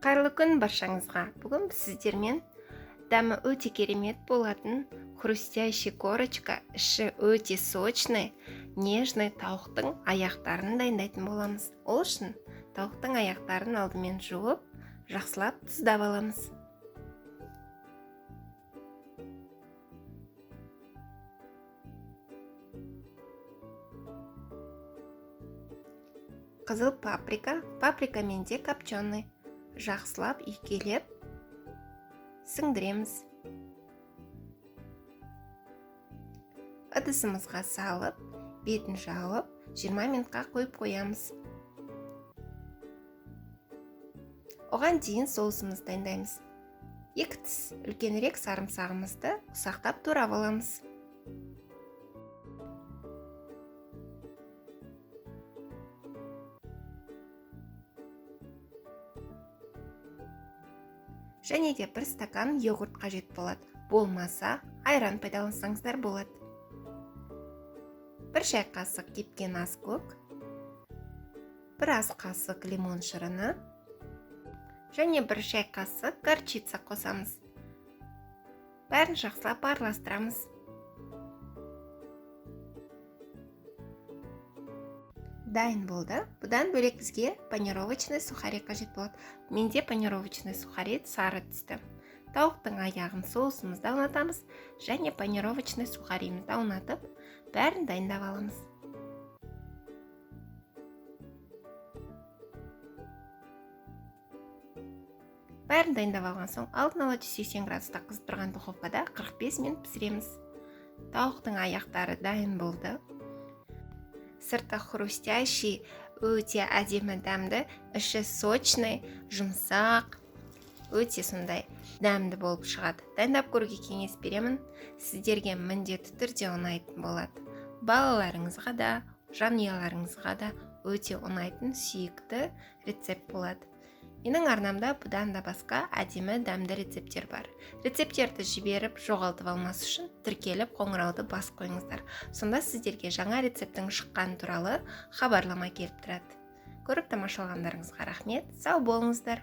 Қайырлы күн баршаңызға. Бүгін біз сіздермен дәмі өте керемет болатын хрустящий корочка, іші өте сочный, нежный тауықтың аяқтарын дайындайтын боламыз. Ол үшін тауықтың аяқтарын алдымен жуып, жақсылап тұздап аламыз. Қызыл паприка, паприка менде копченый, жақсылап үйкелеп сіңдіреміз. Ыдысымызға салып, бетін жауып, 20 минутқа қойып қоямыз. Оған дейін соусымызды дайындаймыз. 2 тіс үлкенірек сарымсағымызды ұсақтап турап аламыз. Және де 1 стакан йогурт қажет болады. Болмаса, айран пайдалансаңыздар болады. 1 шай қасық кепкен аскөк, 1 ас қасық лимон шырыны және 1 шай қасық горчица қосамыз. Бәрін жақсылап араластырамыз. Дайын болды. Бұдан бөлек бізге панировочный сухари қажет болады. Менде панировочный сухари сары түсті. Тауықтың аяғын соусымызда ұнатамыз және панировочный сухаримізді ұнатып, бәрін дайындап аламыз. Бәрін дайындап алған соң, алдын ала 180 градуста қызып тұрған духовкада 45 минут пісіреміз. Тауықтың аяқтары дайын болды. Сырты хрустящий, өте әдемі дәмді, іші сочный, жұмсақ, өте сондай дәмді болып шығады. Дайындап көруге кеңес беремін. Сіздерге міндетті түрде ұнайтын болады. Балаларыңызға да, жанұяларыңызға да өте ұнайтын сүйікті рецепт болады. Менің арнамда бұдан да басқа әдемі дәмді рецепттер бар. Рецепттерді жіберіп, жоғалтып алмас үшін тіркеліп қоңырауды басып қойыңыздар. Сонда сіздерге жаңа рецепттің шыққаны туралы хабарлама келіп тұрады. Көріп тамашалағандарыңызға рахмет. Сау болыңыздар.